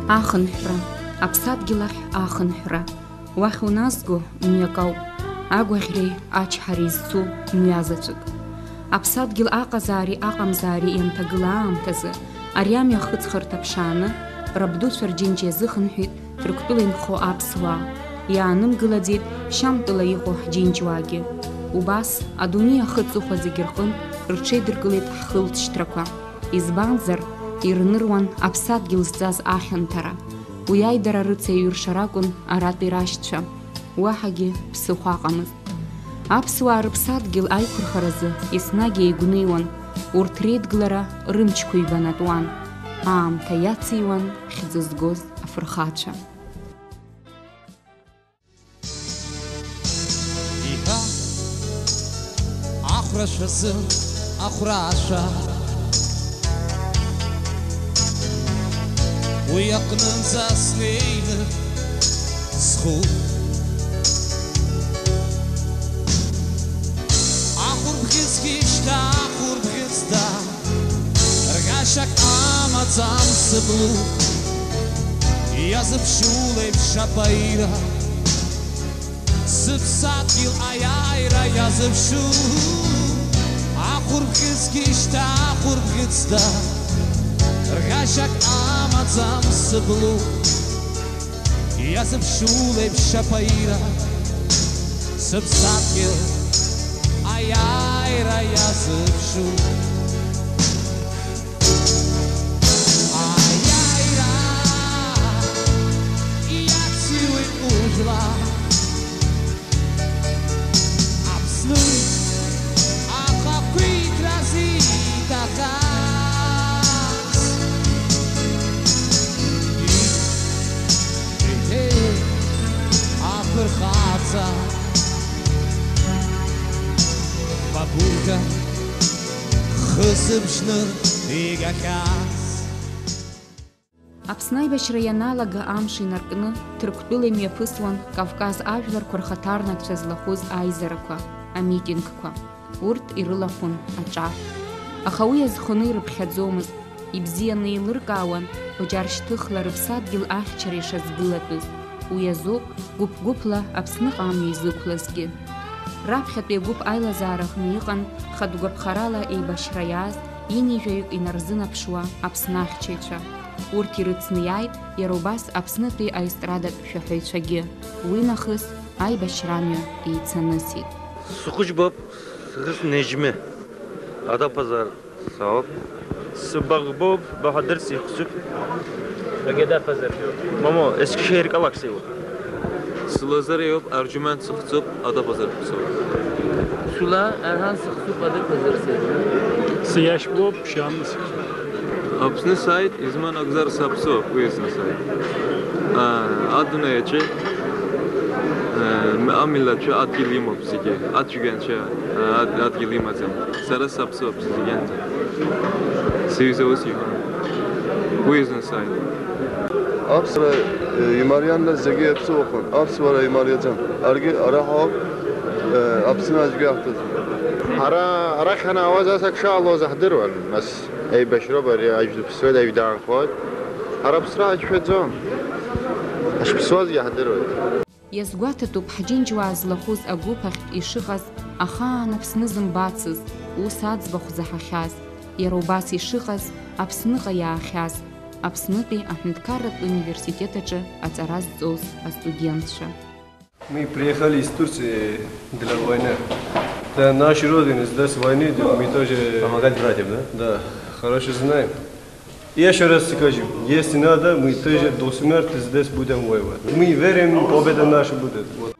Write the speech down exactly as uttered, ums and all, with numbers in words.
Ахынҳәра, аԥсадгьыл ахь ахынҳәра. Уахь уназго мҩак ауп, агәаӷьреи ачҳареи зцу мҩа заҵәык. Аԥсадгьыл аҟазаареи аҟамзаареи ианҭагыла аамҭазы, ари амҩа ахыҵхырҭа ԥшааны, рабдуцәа рџьынџь иазыхынҳәит Ҭырқәтәыла инхо аԥсуаа, иаанымгылаӡеит Шьамтәыла иҟоу ҳџьынџьуаагьы. Убас, адунеи ахы аҵыхәа зегьы рҟынтә рҽеидыркылеит ҳхылҵшьҭрақәа. Избанзар, ирныруан аԥсадгьыл зҵаз ахьанҭара. Уи аидара рыцеиҩырша ракәын аратәи рашьцәа. Уаҳагьы ԥсыхәа аҟамызт. Аԥсуаа рыԥсадгьыл аиқәырхаразы еснагь еигәныҩуан, урҭ реидгылара рымчқәа ҩбанатәуан, аамҭа иациуан хьӡы згоз афырхацәа. Иҳәа, ахәрашәазы ахәраашәа, уи аҟнынӡа снеины схәы. Ахәырбӷьыцгьы шьҭа ахәырбӷьыц да. Ргашьак амаӡам сыблук, иазыԥшу леиԥш апаира. Сыԥсадгьыл аиааира иазыԥшу, ахәырбӷьыцгьы шьҭа ахәырбӷьыц да. Ргашьак амаӡам сыблук, иазыԥшу леиԥш апаира, сыԥсадгьыл аиааира иазыԥшу. Аиааира иациуеит ужәла. Аԥсны ахақәиҭра зиҭахаз. Еиҭеит афырхаҵа, бабурга хысыбжьны игахьаз. Аԥсны аибашьра ианалага амш инаркны, Ҭырқәтәыла имҩаԥысуан Кавказ ажәларқәа рхаҭарнакцәа злахәыз аизарақәа, амитингқәа. Урҭ ирылахәын аҿар. Аха уи азхәаны ирыԥхьаӡомызт, ибзианы еилыркаауан бџьаршьҭыхла рыԥсадгьыл ахьчара ишазгылатәыз. Уи азоуп гәыԥ-гәыԥла Аԥсныҟа амҩа изықәлазгьы. Раԥхьатәи агәыԥ аилазаараҟны иҟан хатә гәаԥхарала еибашьра иааз ҩынҩажәаҩык инарзынаԥшуа Аԥсны ахьчаҩцәа. Урҭ ирыцны иааит иара убас Аԥснытәи аестрадатә шәаҳәаҩцәагьы. Уи нахыс аибашьра амҩа еицанысит. Схәыҷбоуп, схы снеижьми, Адаԥазар. Сауп. Сыбаӷбоуп, Баҳадыр сихцәуп. Агьадаԥазар. Момо, есқьшеи иркалак сеиуа. Сылазар иоуп, Арџьуман сыхцуп, Адаԥазар сауп. Сула, Арҳан сыхцуп, Адаԥазар сеиуа. Сиашьбоуп, Шьам сыхцуп. Аԥсны сааит, изман акәзар саԥсуоуп, уи азын сааит. Аа, адунеи аҿы, аа, амилаҭцәа адгьыл имоуп зегьы, ацәгьанцәа, аа, ад-, адгьыл имаӡам. Сара саԥсуоуп, сызегьынӡа. Сыҩыза ус иҳәон. Уи азын сааит. Аԥсра, э, имариан нас зегьы иаԥсуахон, аԥсуара имариаӡам. Аргьы ара ҳауп, э, Аԥсны аӡәгьы аҳҭаӡом. Ара, арахь ҳанаауаз ас ак шаалоз аҳдыруан, нас. Еибашьроуп ари, аӡә дыԥсуеит, аӡә даанхоит. Ҳара аԥсра ҳаҿшәаӡом. Ҳашԥсуазгьы ҳдыруеит. Иазгәаҭатәуп ҳџьынџьуаа злахәыз агәыԥ ахьтә ишыҟаз, ахаан Аԥсны зымбацыз, ус аӡбахә заҳахьаз, иара убас ишыҟаз, Аԥсныҟа иаахьаз, Аԥснытәи аҳәынҭқарратә университет аҿы аҵара зҵоз астудентцәа. Мы приехали из Турции для войны. Это наши родины, здесь войны, мы тоже помогать братьям, да? Да, хорошо знаем. Я ещё раз скажу, если надо, мы тоже до смерти здесь будем воевать. Мы верим, победа наша будет. Вот.